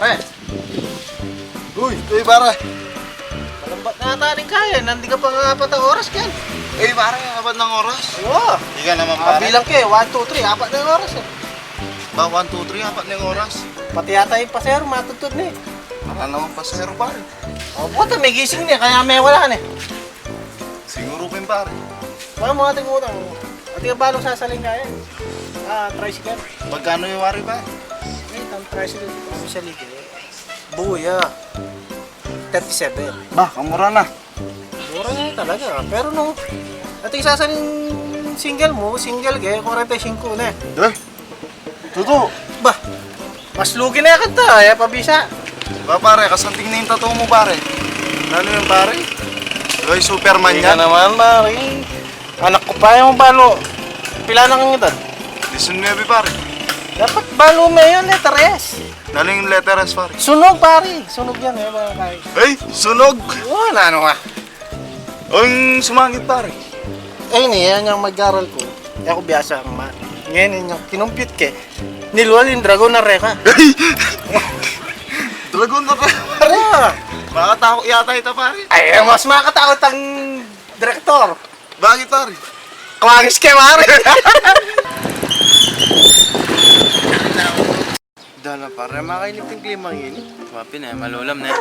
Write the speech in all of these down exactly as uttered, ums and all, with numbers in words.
Pre. Uy, uy, pare. Malambat na ata ning kaya, nandi ka pa nga apat na oras, ken. Eh, pare, apat na oras? Oo. Di ka naman, pare. Bilang ka, eh, one, two, three, apat na oras, eh. Ba, one, two, three, apat na oras? Pati yata yung pasero, matutod na, eh. Wala namang pasero, pare. O, puta, may gising na, eh, kaya may wala na, eh. Siguro pa yung pare. Wala mo ating utang. At yung balong sasaling kaya. Ah, tricycle. Magkano yung wari, pare? Eh, ang tricycle, ang saling kaya. Buya. Thirty-seven. Ba, kamura na. Mura na yun talaga. Pero nung ating sasaling single mo, single kaya, kwarenta y singko na. Eh? Tutu. Ba, mas lugi na kanta, eh, pabisa. Ba, pare, kasanting na yung tattoo mo, pare. Ano yun, pare? Ay, Superman yan. Naman, pare. Anak ko pa yung balo. Pila na kang edad? Disinnuebe, pare. Dapat balo mo yun, letter S. Ano yung letter S, pare? Sunog, pare. Sunog yan, eh, mga kay. Ay, sunog! Wala, ano nga. Ang sumangit, pare. Eh, ini, yan yung mag-aral ko. Eh, ako biasa ang ma-, ngayon, yung kinumpit ke. Nilwal yung dragon na reka. Dragon na reka, pare. Ah. Makatakot yata ito, pare. Ay, mas makatakot ang direktor. Bakit, pare? Klangis ke, pare. Dala, pare, makainip yung klima ngeni. Wapin eh, malulam na eh.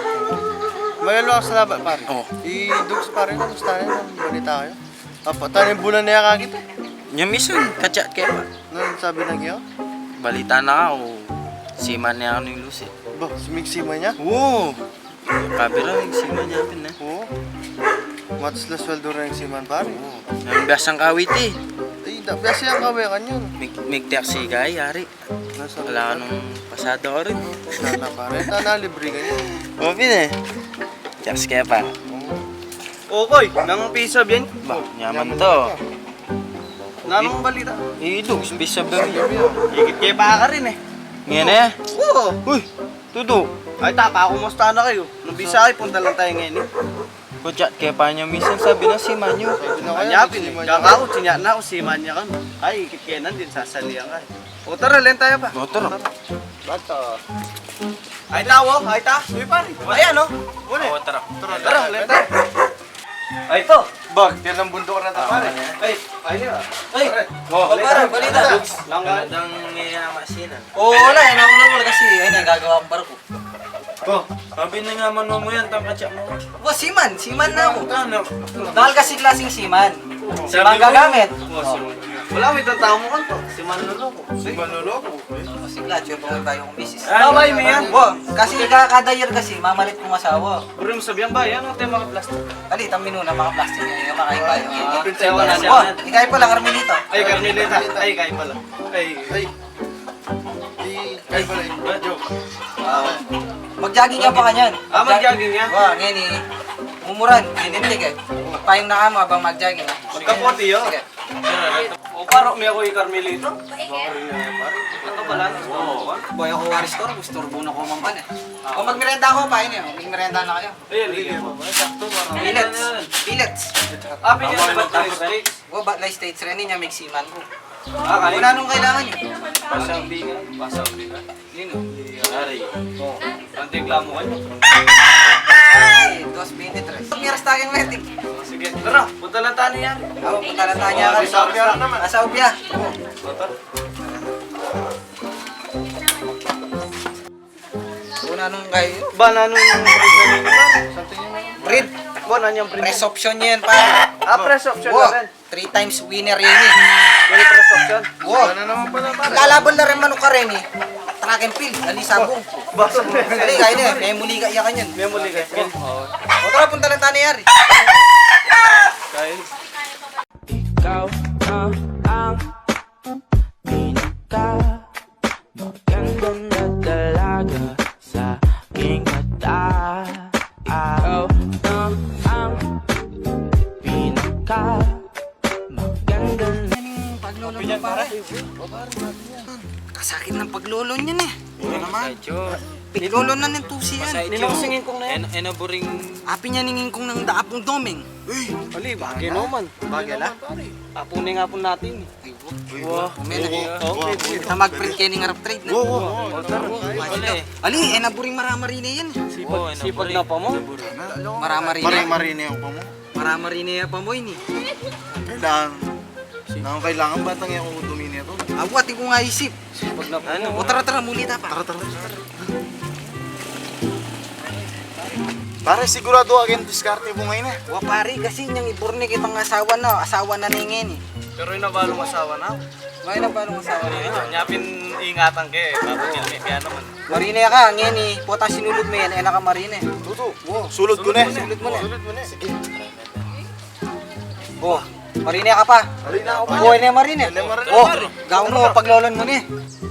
May luwas sa laba, pare. Oh. I Dukes, pare, kamusta na yun? Balita kayo? Apa, tayo yung bulan na yan kakita. Nya misan, kachat ke pa. Ano sabi na kayo? Balita na ka, o, siman na ka ning Lucy. Ba, sumig siman niya? Oo. Kabira, siman niya pin eh. Oo. Matas la sweldo na yung siman, pare. Oo. Ang biasang kawit eh. Ay, da, biasa yung kawikan yun. Mig, mig taxi ka, yari. Wala ka nung pasada ka rin. Wala na, pare. Tana, libre ka niya. Open eh. Cheers kaya pa. Okoy, nang pisa bien. Ba, nyaman to. Nanong balita? Idus, pisa bien. Ikit kaya pa ka rin eh. Ngayon eh? Oo. Uy, tudo. Ay, tapa, kumusta na kayo? Nung bisa ay, punta lang tayo ngayon eh. Kuchat ke pa niya, misan sabi na siman yu. Anya pin, kakakot sinya na ako, siman niya kami. Ay, ikit ke nandin, sasalian ka. O tara, len tayo pa. O tara. Bato. Ay, tawo, ay ta. Uy, pare. Ayan, o. Uli. O, tara. Tara, len tayo. Ay, to. Bag, yan ang bundok na ta, pare. Ay, ay, ay. O, pare, balita. Lang ka. Magandang may, ah, masinan. O, wala, yan ako na wala kasi, ay, nagagawa ang barko. O, sabi na nga man mo yan, tangka chat mo. O, siman, siman na ako. Ano? Dahil kasi klaseng siman. Siman gagamit. O, siman. Wala, may tatamo ka to. Siman loloko. Siman loloko. O, sigla, tiyo pa tayo kung misis. Babay mo yan. O, kasi ka-, kada year kasi, mamalit kong asawa. Buri mo sabihan ba, yan, o, tayo mga plastic. Ali, tamin na mga plastic, yung mga iba, yung mga. Pinsayawan na siya. O, ikay pala, Carmelita. Ay, Carmelita. Ay, ikay pala. Ay, ay. Di, kaya pala, eh. Joke. Ah, mag-jogging ka pa kanyan. Ah, mag-jogging ka? Wa, ngayon eh. Umuran, inintik eh. Payong na ka mo habang mag-jogging, ha? Magkapote, yo. Sige. O, paro, may ako i-Carmelito. Ito pala, no? Oo. Boy, ako waris to, gusto rin na ko man eh. O, magmerenda ako pa, ini, o. Magmerenda na kayo. Ayun, sige. Sakto, parang. Pellets. Pellets. Ah, pili ka ba tayo, States? Wa, ba, la States rin, niya, may siman ko. Ah, kaya. Kung anong kailangan nyo. Pasang bigan, pasang bigan. Yun, o. Ari. O, ang reklamo ka nyo. Ay, dos veintitrés. Ang years takin wedding. Sige, tara, punta lang tayo yan. Ako, punta lang tayo yan. Sa Ubia naman. Sa Ubia. O, tara. Kung anong kayo. Ba, nanong breed? Ba, nanong breed? Press option yan, pare. Ah, press option na rin. Three times winner yan eh. Yung press option? Wow. Ano naman pala, pare? Lalaban na rin manok ka rin eh. Track and field, ali sabong. Basta mo. Ali, kaya na eh. May muli ka, iyakan yun. May muli ka. O, tara, punta lang tayo na yari. Kaya. Ikaw na ang pinaka maganda na dalaga sa aking mata. Ikaw na ang pinaka maganda na. Paglolo mo, pare. Kasakit ng paglolo niyan eh. Yun naman. Medyo. Nilolo na ning tusi yan. Nilolo singin kong na yan. Ena, ena buring. Apin ya ning ingkong nang daapung domeng. Uy! Ali, bagay naman. Bagay la? Apunin nga po natin eh. Uy, wa. Umen na. Okay, sige. Kita mag-print kayu ning arap trade na. Wo, wo. Ali, ena buring maramari na yan. Sipag, sipag na pa mo. Maramari na. Maramari na yung pa mo. Maramari na ya pa mo ini. Kailangan. Nang kailangan batang ya kung domini ito. Awa, atin kung aisip. Sipag na pa mo. O, tara, tara, muli ta pa. Tara, tara. Pare, sigurado ka keng diskarte mu ngeni? Wa, pare, kasi nyang iburne kitang asawa na, asawa na ne ngeni. Pero ina balung asawa na. Wa, ina balung asawa na. Nya pin ingatan ke, babukil me, kaya naman. Marine ka, ngeni, potang sinulud me yan, e na ka marine. Tutu. Wo. Sulud ku ne. Sulud mu ne. Sulud mu ne. Sige. O, marine ka pa. Marine ako, pare. O, e ne marine. E ne marine, pare. O, gawan mu, pagloloan mu ne.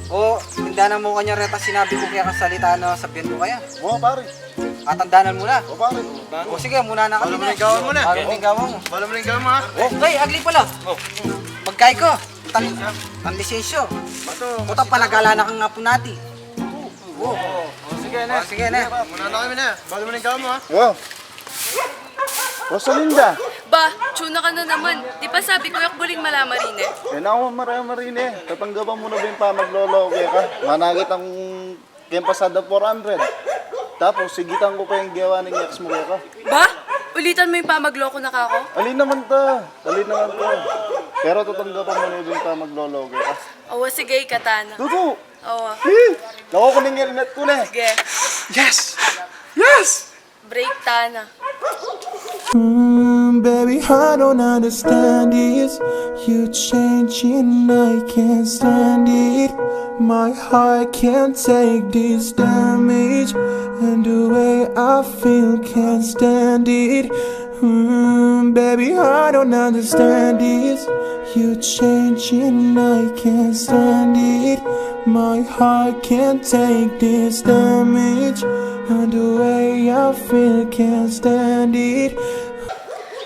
O, tindanan mu kanya reta sinabi ku keka salita na sabian mu kaya. O, pare. Tatandanan mu na. O, pare. O, sige, muna na kami na. Balu mu ne ing gawan mu na. Balu mu ne ing gawan mu. Balu mu ne ing gawan mu, ha? O, ay, agli pala. O. Magkai ko. Tan, tan lisensya. Bato, puta, panagala na kang apu nati. O. O, sige na. O, sige na. Muna na kami na. Balu mu ne ing gawan mu, ha? Wow. Rosalinda. Ba, tsuna ka na naman. Di ba sabi ku ya buring mala marine? E na ku mala marine. Tatanggapan mu na ba ing pamaglolo ku keka? Managit ang keng pasada four hundred. Tapos, sigitan ku pa ing gewa ning ex mu keka. Ba? Ulitan mu ing pamagloko na kaku? Ali naman ta. Ali naman ta. Pero tatanggapan mu na ba ing pamaglolo ku keka? Awa, sige, ikata na. Tutu! Awa. Eh! Lawan ku ning helmet ku ne. Sige. Yes! Yes! Break ta na. Mm, baby, I don't understand this. You changing, I can't stand it. My heart can't take this damage, and the way I feel can't stand it. Mm, baby, I don't understand this. You changing, I can't stand it. My heart can't take this damage, and the way I feel can't stand it.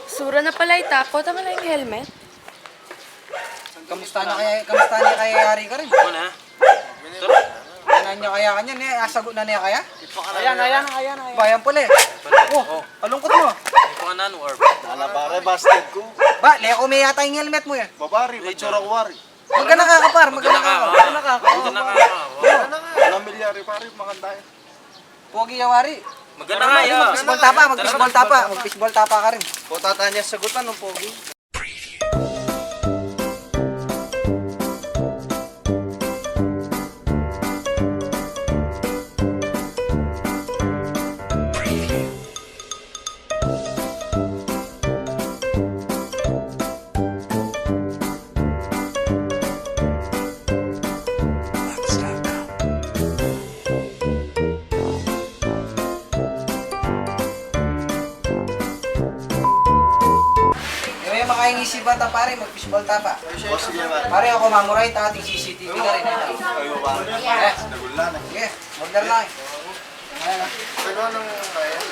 Sura na pala ita. Pota nga lang ing helmet. Kamusta na kaya, kamusta na kaya yari ka rin? Ano na? Ano nya kaya kanya, ne? Asagot na niya kaya? Ayan, ayan, ayan, ayan. Bayan pala eh. O, alungkot mu. Ito ka na, no, Arb? Ala, pare, busted ku. Ba, leko me yata ing helmet mu eh. Ba, pare, matsura ku, pare. Magana ka, kapar, magana ka. Magana ka. Magana ka. Alam milyari, pare, maganda yan. Pogi ya, wari. Magana ka, ya. Mag-fishball tapa, mag-fishball tapa, mag-fishball tapa ka rin. Pota ta nya sagutan, no, pogi. E, makaingi si bata, pare, mag-fishball tapa. O, sige, pare. Pare, aku mamuray, ta ating C C T V ka rin, e. Ayo, pare. E. Nagulan, e. Sige, order na, e. Ayan, e. Pero anong, ayan?